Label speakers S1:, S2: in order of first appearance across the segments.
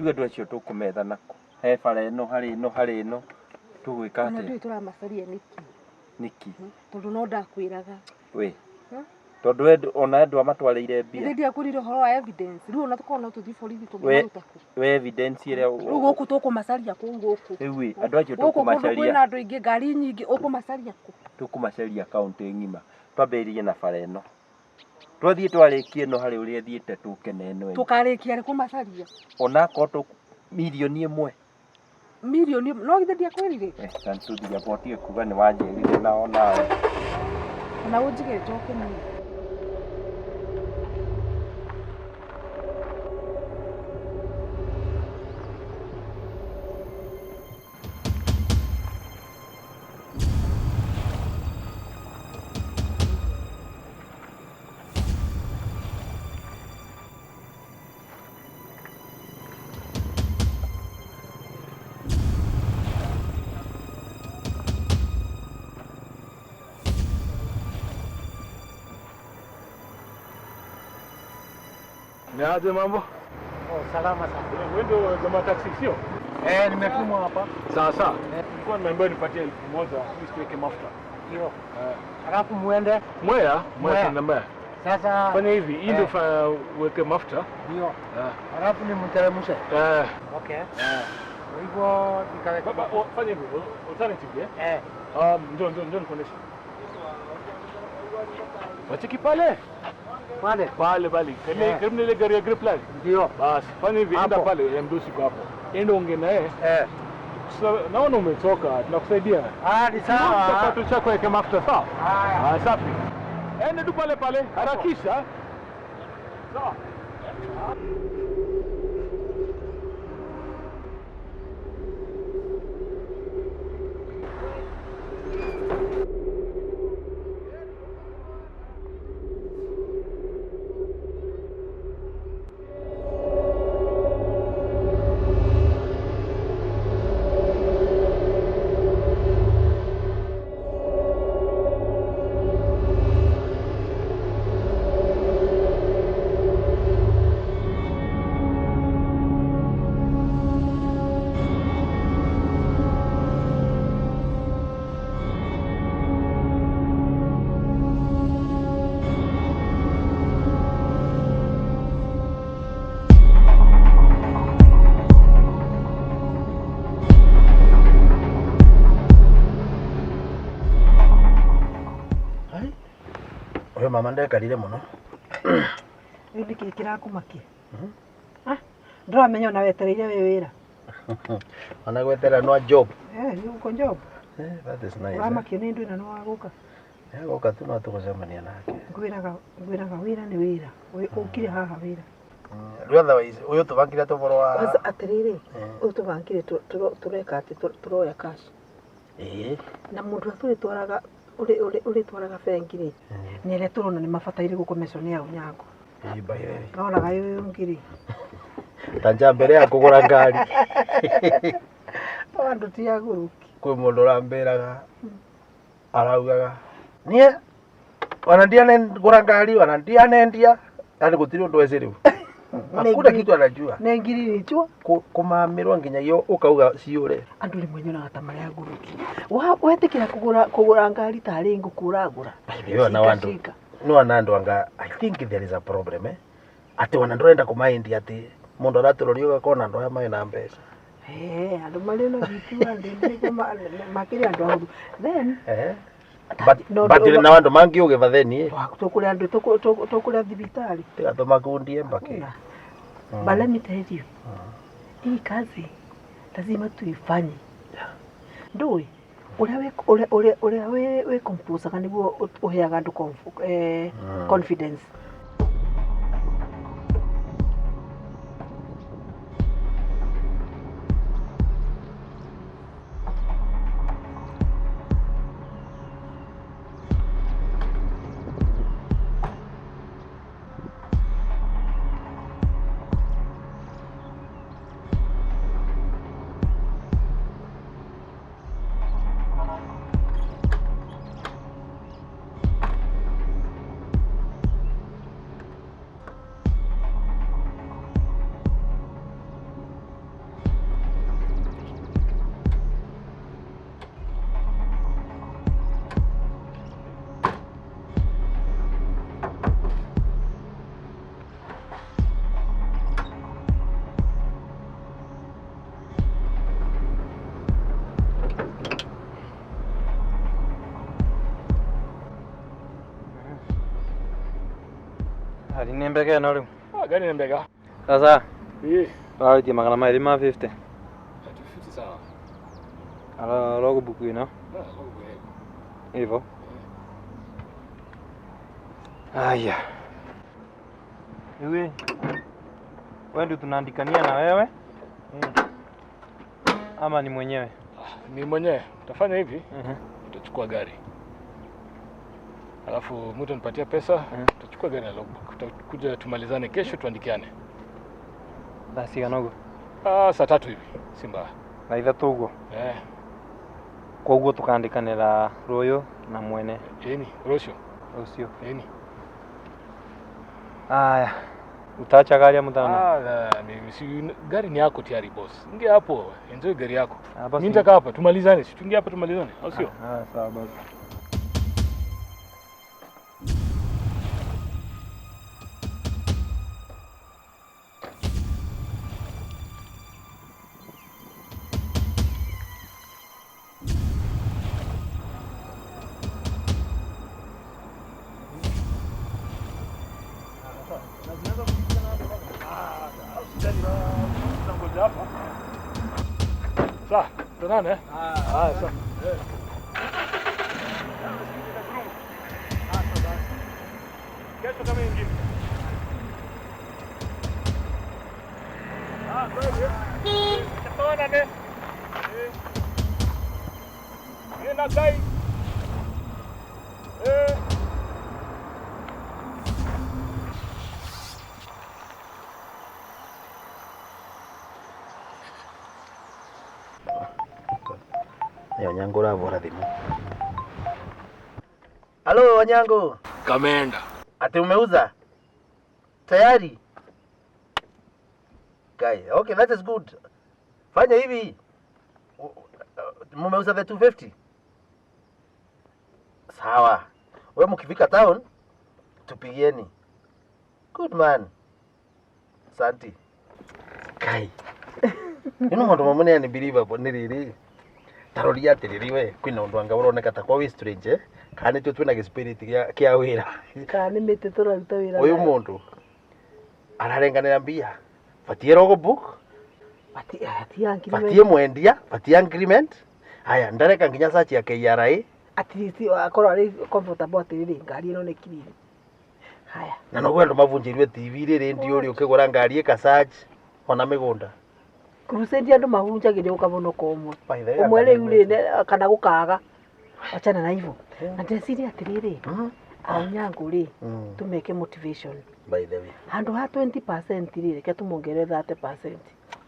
S1: Rĩu andũ acio tũkũmetha nako. He bara ĩno harĩ ĩno harĩ ĩno. Tũgwĩka
S2: Ona
S1: atĩa?
S2: ndũĩ tũramacaria nĩkĩ?
S1: Nĩkĩ?
S2: Tondũ no ndakwĩraga.
S1: We.
S2: Hmm?
S1: Tondũ we ona andũ amatwarĩire mbia.
S2: Githĩ ndiakwĩrire ũhoro wa evidence. Rĩu ona tũkorwo no tũthiĩ borithi
S1: We
S2: tũngĩmaruta kũ?
S1: we evidence ĩrĩa
S2: Rĩu gũkũ tũkũmacaria kũu gũkũ.
S1: Rĩu ĩ andũ acio
S2: Gũkũ kũndũ
S1: tũkũmacaria.
S2: kwĩna andũ aingĩ, ngari nyingĩ, ũkũmacaria kũ?
S1: Tũkũmacaria kaũntĩ ng'ima. Twambĩrĩrie na bara ĩno. Twathiĩ twarĩkia ĩno harĩ ũrĩa ĩthiĩte tũke na ĩno ĩngĩ.
S2: Tũkarĩkia rĩ kũmacaria?
S1: Ona akorwo mirioni ĩmwe.
S2: Mirioni no githĩ ndiakwĩrire?
S1: Eh, tũthiĩ amba ũtige kuga nĩ wanjĩrire na onawe.
S2: Ona ũnjige njoke niĩ.
S3: Ni aje mambo?
S4: Oh, salama sana.
S3: Wewe ndio jamaa taxi sio?
S4: Eh, nimetumwa hapa.
S3: Sawa sawa. Nilikuwa nimeambiwa nipatie 1000 ili tuweke mafuta.
S4: Ndio. Alafu muende
S3: Mwea, Mwea tena Mwea.
S4: Sasa
S3: fanya hivi, hii ndio uweke mafuta.
S4: Ndio. Alafu nimteremshe.
S3: Eh.
S4: Okay. Kwa hivyo nikaweka.
S3: Baba, fanya hivi, alternative eh?
S4: Eh.
S3: Njoo njoo njoo nikuoneshe. Wachiki pale?
S4: Pale.
S3: Pale pale. Kale karibu na ile gari ya grip line.
S4: Ndio.
S3: Bas, fanya hivi, enda pale, mdosi kwa hapo. Enda ongea naye.
S4: Eh.
S3: Naona umetoka, tunakusaidia.
S4: Ah, ni sawa.
S3: Kipato chako weke mafuta sawa?
S4: Haya.
S3: Ah, safi. Enda tu pale pale, harakisha. Sawa.
S5: Uyu mama ndekarire muno.
S2: Rĩu nĩkĩ kĩrakũmakia? Ah, ndĩramenya ona wetereire wĩ wĩra.
S5: Ona gweterera no job.
S2: Eh, nĩ uko job.
S5: Eh, that is nice.
S2: Ũramakio nĩ ndũ ĩno nĩ wagũka.
S5: Eh, goka tu no tũgũcemania nake.
S2: Ngwĩraga ngwĩraga wĩra nĩ wĩra. Ũkire haha wĩra.
S5: Rĩu otherwise ũyũ tũbangire tũboro wa
S2: Kwanza atĩrĩrĩ, ũyũ tũbangire tũreka atĩ tũroya cash.
S5: Ĩĩ.
S2: Na mũndũ ũrĩa tũrĩtwaraga ũrĩtwaraga bengi rĩ, nĩ arĩa tũrona nĩ mabataire gũkomecwo nĩ au nyango.
S5: Ĩĩ, by the way.
S2: Roraga ũyũ ũngĩ rĩ.
S5: Ta njamba ĩrĩa ya kũgũra ngari.
S2: Andũ ti agũrũki.
S5: Kwĩ mũndũ ũrambĩraga araugaga niĩ ona ndianegũra ngari ona ndianendia yani gũtirĩ ũndũ ecĩ rĩu. Hakuna kitu anajua.
S2: Nĩ ngiri ichua.
S5: Kũmamĩrwo nginyagia ũkauga ciũre.
S2: Andũ rĩmwe nyonaga ta marĩ agũrũki. Wetĩkĩra kũgũra kũgũra ngari tarĩ ngũkũ ũragũra.
S5: Ĩyo na andũ. No ana andũ anga I think there is a problem eh. Atĩ ona ndũrenda kũmaendia atĩ mũndũ aratũroria ũgakona andũ aya marĩ na mbeca.
S2: Eh, andũ marĩ na thitima makĩrĩ andũ ahũthũ. Then
S5: Eh. But na andũ mangĩũgĩva then ĩ.
S2: Tũkũrĩa andũ tũkũrĩa thibitarĩ.
S5: Tiga tũmakundie mbaki.
S2: But let me tell you, hii kazi lazima tuifanye. Ndũĩ ũrĩa ũrĩa wĩ composaga nĩguo ũheaga andũ confidence.
S6: Ngari nĩ mbega ĩno rĩu.
S3: Ah, gari ni mbega.
S6: Sasa
S3: Ii.
S6: tũrarĩtie 250.
S3: 250 sawa.
S6: Ara logbook ĩno.
S3: Ah, logbook.
S6: Hivyo. Aya. Iwe. Wewe ndio tunaandikania na wewe? Ama ni mwenyewe?
S3: Ni mwenyewe. Utafanya hivi? Utachukua gari. Alafu mtu anipatia pesa, utachukua gari na logbook. Utakuja tumalizane kesho tuandikiane.
S6: Thaa cigana ũguo?
S3: Ah, saa tatu hivi. Si mbaya.
S6: Thaa ithatũ ũguo?
S3: Eh.
S6: Koguo tukaandikanĩra rũyũ na mwene.
S3: Ĩni, rũciũ.
S6: Rũciũ.
S3: Ĩni.
S6: Aya. Utaacha gari ya mtano?
S3: Ah, mimi si gari ni yako tayari boss. Ingia hapo, enjoy gari yako.
S6: Ah, basi.
S3: Mimi nitakaa hapa tumalizane, si tuingie hapa tumalizane, au sio?
S6: Ah, sawa basi.
S3: Sawa, tuonane. Ah, sawa. Kesho kama ingine. Ah, kweli. Tuonane. Eh. Nenda kai. Eh.
S5: Nĩ Onyango ũravũra thimũ. Halo Onyango.
S3: Kameenda.
S5: Ati umeuza? Tayari? Guy, okay, that is good. Fanya hivi. Mumeuza the 250? Sawa. We mkifika town tupigieni. Good man. Asante. Kai. Ino maundu mamwe nĩ unbelievable nĩ rĩrĩ. Taroria atiriri we kwina undu anga uroneka ta kwa wi strange eh? Kana nĩtio twina gĩspirit gĩa wĩra.
S2: Kana nĩ mĩtĩ tũraruta wĩra
S5: Ũyũ
S2: nayo.
S5: mũndũ ararenganĩra mbia batie logbook, batie mwendia, batie agreement. Haya ndareka nginya search ya KRA.
S2: At least akorwo arĩ comfortable atĩrĩrĩ ngari ĩno nĩ clean. Haya.
S5: Na noguo andũ mabunjĩirwe TV rĩ rĩndio rĩ ũkĩgũra ngari ĩka search ona mĩgũnda.
S2: Crusade andũ mahunjagĩrio ũkabonoka ũmwe.
S5: By the way,
S2: Ũmwe
S5: anga
S2: rĩu rĩ kana gũkaga. Achana na hivyo. Na ndeciria atĩrĩrĩ, Onyango rĩ, tũmeke motivation.
S5: By the way.
S2: Handũ ha 20% rĩ, reke tũmongerere 30%.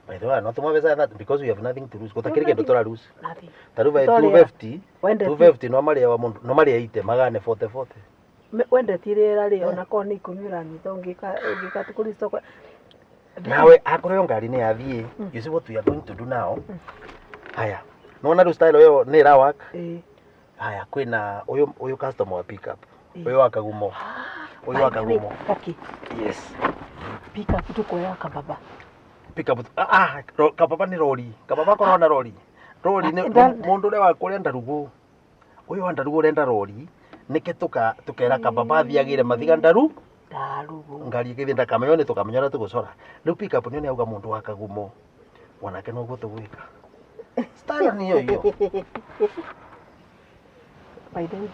S5: By the way, no tũmabesa that because we have nothing to lose. Gũtakĩrĩ kĩndũ tũra lose.
S2: Nothing.
S5: Ta rĩu by
S2: Tũrĩa.
S5: 250,
S2: Wendete.
S5: 250 no marĩa wa mũndũ, no marĩa ite magane 40 40.
S2: Wendetie rĩera rĩ, ona korwo nĩ ikũmi ũranyita ũngĩka kũrĩ stock.
S5: Nawe akorwo ĩyo ngari nĩ yathiĩ, you see what we are going to do now. Haya. Nĩwona rĩu style ĩyo nĩ ĩra work? Haya kwĩna ũyũ ũyũ customer wa pick up. Ũyũ wa Kagumo. Ũyũ wa Kagumo.
S2: Okay.
S5: Yes.
S2: Pick up tukoya kababa.
S5: Pick up. Ah, kababa nĩ rori. Kababa korwo na rori. Rori nĩ mũndũ ũrĩa wa kũrĩa Ndarugu. Ũyũ wa Ndarugu ũrenda rori nĩke tukera kababa athiĩ agĩre mathiga Ndaru.
S2: Ndarugu.
S5: Ngari ĩgĩthiĩ ndakamenya nĩ tũkamenya ũrĩa tũgũcora. Rĩu pick up nĩyo nĩauga mũndũ wa Kagumo. Wanake noguo tũgwĩka. Style nĩyo iyo.
S2: By the way.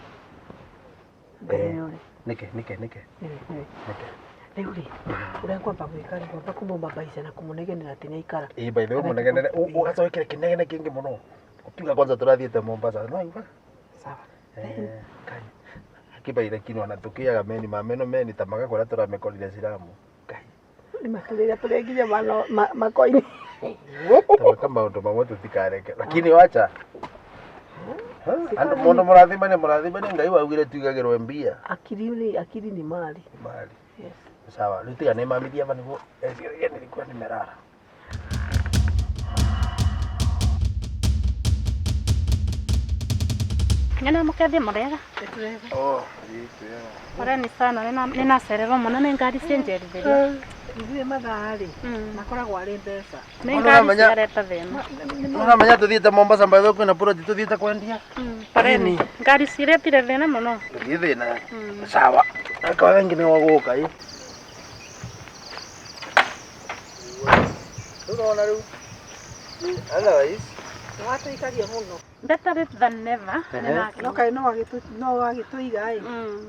S5: Nĩke nĩke nĩke. Nĩke.
S2: Rĩu rĩ, ũrĩa ngwamba gwĩka rĩ, ngwamba kũmũmabaica na kũmũnegenera atĩ nĩaikara.
S5: Ĩ by the way mũnegenere ũgacokera kĩnegene kĩingĩ mũno. Ukiuga kwanza tũrathiĩte Mombasa. No iba.
S2: Sawa.
S5: Kai. Akibaire kinwa na tukiaga meni ma meno meni ta magakora tũramekorire Silamu.
S2: Nĩ matũrĩra tũrĩa nginya makoini.
S5: Tabaka maũndũ mamwe tũtikareke. Lakini wacha. Andũ mũndũ mũrathimane mũrathimane Ngai waugire tuigagĩrwo mbia.
S2: Akili rĩ, akili ni mali.
S5: Mali.
S2: Yes.
S5: Sawa, rĩu tiga nĩmamithia aba nĩguo ecirie nilikuwa nimelala.
S7: Nyana mukathie murega.
S5: Oh,
S7: Poleni sana ninacererwo muno nĩ ngari cienjerithĩria.
S2: Ithuĩ mathaa rĩ, makoragwo arĩ mbeca.
S7: Nĩ ngari ciareta thĩna.
S5: Ũramenya tũthiĩte Mombasa by the way kwĩna project tũthiĩte kwendia.
S7: Poleni. Ngari ciretire thĩna mũno.
S5: Gũtirĩ thĩna. Sawa. Akawa wengi nĩ wagũka ĩ. Nona rĩu. Otherwise,
S2: Nĩwatũikaria mũno.
S7: Better late than never.
S5: Ehe.
S2: No kaĩ no wagĩtũiga ĩ.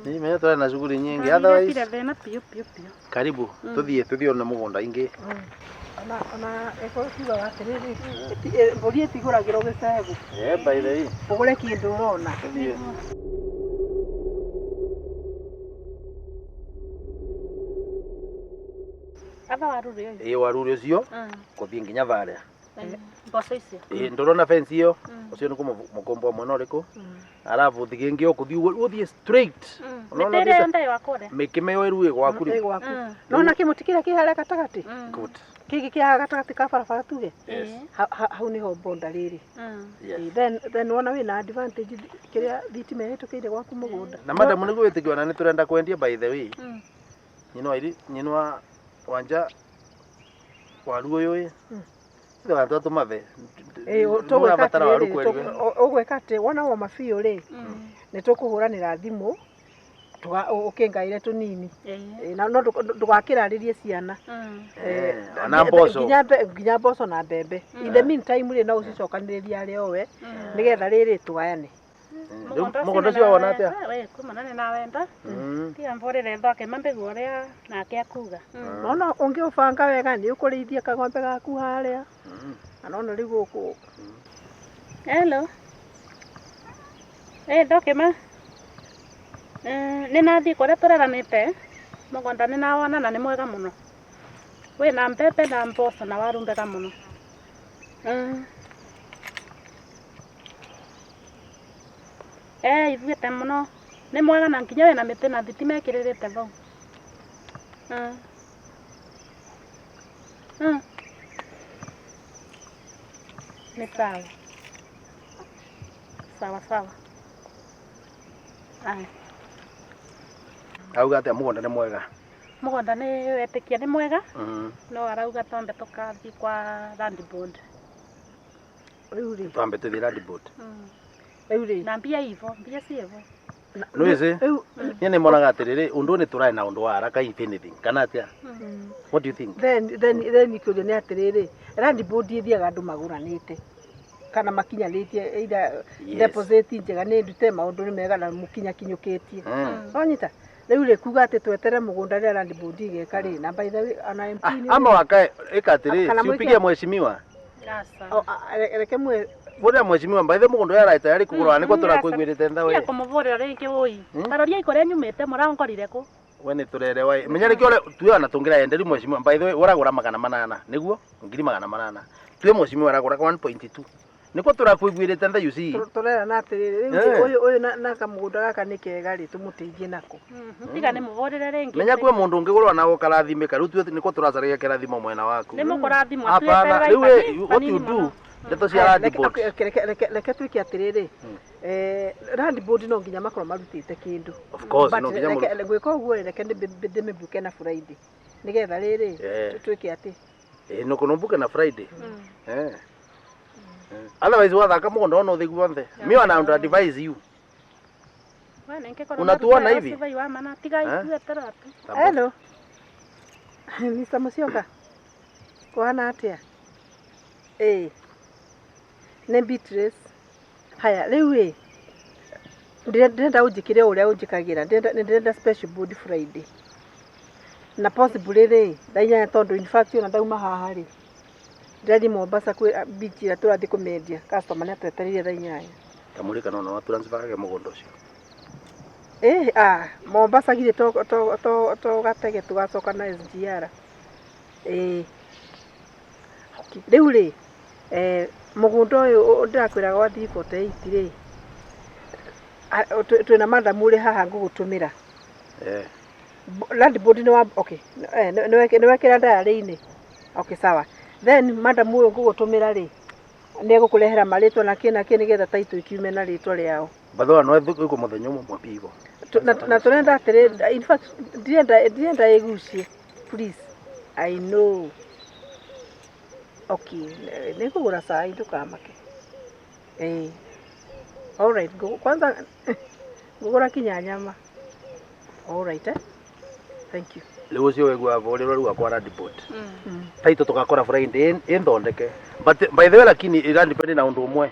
S5: Ni menya tũrĩ na shughuli nyingi. Otherwise,
S7: Otherwise. Thĩna piũ piũ piũ.
S5: karibu. Tuthiĩ tuthiĩ ona mũgũnda ingĩ.
S2: Ona ĩkorwo kiugaga atĩrĩrĩ, mbũri ĩtigũragĩrwo gĩcegũ.
S5: Eh, by the way.
S2: Ũgũre kĩndũ ũrona.
S5: Tuthiĩ.
S7: Aba waru rĩ.
S5: Ĩĩ waru ũcio kũthiĩ nginya varĩa.
S7: Mboco icio.
S5: Ĩĩ ndũrona fence ĩyo ũcio nĩ mũkombo wa mwena ũrĩkũ arabu thigĩngĩ ũkũthiĩ ũguo ũthiĩ straight. Unaona
S7: Mĩtĩ ĩrĩa
S5: thita-
S7: yothe ĩ wakũrĩa.
S5: mĩkĩme ĩyo ĩruĩ gwaku
S2: Ĩ
S5: rĩu.
S2: gwaku. Nona kĩmũtĩ kĩrĩa kĩ harĩa gatagatĩ?
S5: Good.
S2: Kĩngĩ kĩ haha gatagatĩ ka barabara tuge?
S5: Yes.
S2: Hau nĩho bonda rĩrĩ.
S5: Yes.
S2: Ĩ, then wona wĩna advantage kĩrĩa thitima ĩhĩtũkĩire gwaku mũgũnda.
S5: Na madam nĩguo wĩtĩkio ona nĩ tũrenda kwendia by the way. Nyina wa iri nyina wa wanja waru ũyũ ĩ. Ithe wa tũmathe.
S2: Ĩ, tũgwĩka
S5: Mũrabatara waru
S2: atĩrĩrĩ,
S5: kweli we.
S2: ũgwĩka atĩ wona woma biũ rĩ, nĩ tũkũhũranĩra thimũ ũkĩngaĩre tũnini. Ĩ, na no ndũgakĩrarĩrie ciana.
S5: Eh, ona mboco.
S2: Nginya mboco na mbembe. In the meantime rĩ, no ũcicokanĩrĩrie arĩ o we nĩgetha rĩrĩ tũgayane.
S5: Rĩu mũgũnda ũcio wona atĩa?
S7: We kuma nĩ nawenda. Tiga mvũrĩre thoke mambĩgu ũrĩa nake akuga.
S2: Nona ũngĩũbanga wega nĩ ũkũrĩithia kang'ombe gaku harĩa. Na nona rĩu gũkũ
S7: Hello. Eh, thokema. Nĩ nathiĩ kũrĩa tũreranĩte mũgũnda nĩ nawona na nĩ mwega mũno. Wĩna mbembe na mboco na waru mbega mũno. Eh, ithuĩte mũno. Nĩ mwega na nginya wĩna mĩtĩ na thitima ĩkĩrĩrĩte vau. Nĩ sawa. Sawa sawa. Aya.
S5: Auga atĩa mũgũnda nĩ mwega.
S7: Mũgũnda nĩ wetĩkia nĩ mwega no arauga twambe tũkathiĩ kwa land board.
S2: Rĩu rĩ,
S5: Twambe tũthiĩ land board.
S2: Rĩu rĩ,
S7: Na mbia ivo, mbia ciĩvo.
S5: Nĩwĩsĩ?
S2: Rĩu
S5: Niĩ nĩ monaga atĩrĩrĩ ũndũ ũyũ nĩ tũraĩ na ũndũ wa haraka if anything kana atĩa? What do you think?
S2: Then kĩũria nĩ atĩrĩrĩ, land board ĩthiaga andũ magũranĩte kana makinyanĩtie either
S5: Yes.
S2: deposit njega nĩ ndute maũndũ nĩ mega na mũkinyakinyũkĩtie. Wanyita? Rĩu rĩ kuga atĩ twetere mũgũnda rĩrĩa land board ĩgeka rĩ, na by the way ona MP nĩ
S5: Ama wakae ĩka atĩrĩ
S2: Kana
S5: si
S2: mwĩke-
S5: upigie mheshimiwa.
S2: O, reke mwe
S5: Bũrĩa mheshimiwa by the mũgũnda ũyũ araĩ tayari kũgũra nĩkwo tũrakwĩguĩrĩte ntha we.
S7: Tiga kũmũvũrĩra rĩngĩ wũi. Taroria kũrĩa nyumĩte mũrangorire kũ.
S5: We nĩ tũrerewa ĩ. Menya nĩkĩo tuwe ona tũngĩra enderi mheshimiwa by the way ũragũra 800 nĩguo 800,000. Tuwe mheshimiwa aragũra 1.2. Nĩkwo tũrakwĩguĩrĩte ntha you see.
S2: Tũrerana atĩrĩrĩ, rĩu
S5: Eh.
S2: ũyũ ũyũ na kamũgũnda gaka nĩ kega rĩ, tũmũteithie nako.
S7: Tiga nĩ mũvũrĩre rĩngĩ.
S5: Menya kwĩ mũndũ ũngĩgũrwa nawe ũkarathimĩka rĩu tuwe nĩkwo tũracaragia kĩrathimo mwena waku.
S7: Nĩ mũkũrathimwo
S5: Hapana, rĩu we, what you do ndeto cia land board.
S2: Reke twĩke atĩrĩrĩ, land board no nginya makorwo marutĩte kĩndũ.
S5: Of course,
S2: But
S5: no nginya mũrute.
S2: gwĩka ũguo rĩ, reke ndĩmĩbuke na Friday nĩgetha rĩrĩ twĩke atĩ
S5: Eh, no kunombuke na Friday. Eh. Otherwise wathaka mũgũnda ona ũthĩ guothe. Mi wana would advise you. Unatuona hivi?
S7: Tiga
S5: Eh?
S7: ithuetera tu.
S2: Hello. Mr. Musyoka. Kũhana atĩa? Ĩĩ. Nĩ Beatrice. Haya, rĩu ĩ, ndĩrenda ũnjĩkĩre ũrĩa ũnjĩkagĩra. Ndĩrenda special board Friday. Na possibly rĩ, thaa 8 tondũ in fact ona ndauma haha rĩ, ndĩrathiĩ Mombasa kwĩ beach ĩrĩa tũrathiĩ kũmĩendia. Customer nĩ atwetereire thaa 8.
S5: Kamũrĩ kana ona transfer gake mũgũnda ũcio.
S2: Eh, ah, Mombasa githĩ to gatege tũgacoka na SGR. Ĩĩ. Okay. Rĩu rĩ, mũgũnda ũyũ ndĩrakwĩraga wa 348 rĩ, twĩna madam ũrĩ haha ngũgũtũmĩra.
S5: Eh.
S2: Land board nĩ wa okay, nĩ wekĩra diary-inĩ. Okay, sawa. Then madam ũyũ ngũgũtũmĩra rĩ, nĩ egũkũrehera marĩtwa na kĩ na kĩ nĩgetha title ikiume na rĩtwa rĩao.
S5: Batho no ĩkũ mũthenya ũmwe mwapigo.
S2: Na tũrenda atĩrĩ, in fact ndirenda ĩgucie, please. I know. Okay, nĩ ngũgũra cai ndũkamake. Ĩĩ. All right, kwanza ngũgũra kinya nyama. All right, eh? Thank you.
S5: Rĩu ũcio wegua vũrĩrwo rĩu akwa land board. Taito tũgakora Friday ĩnthondeke. But by the way, lakini ĩra depend na ũndũ ũmwe.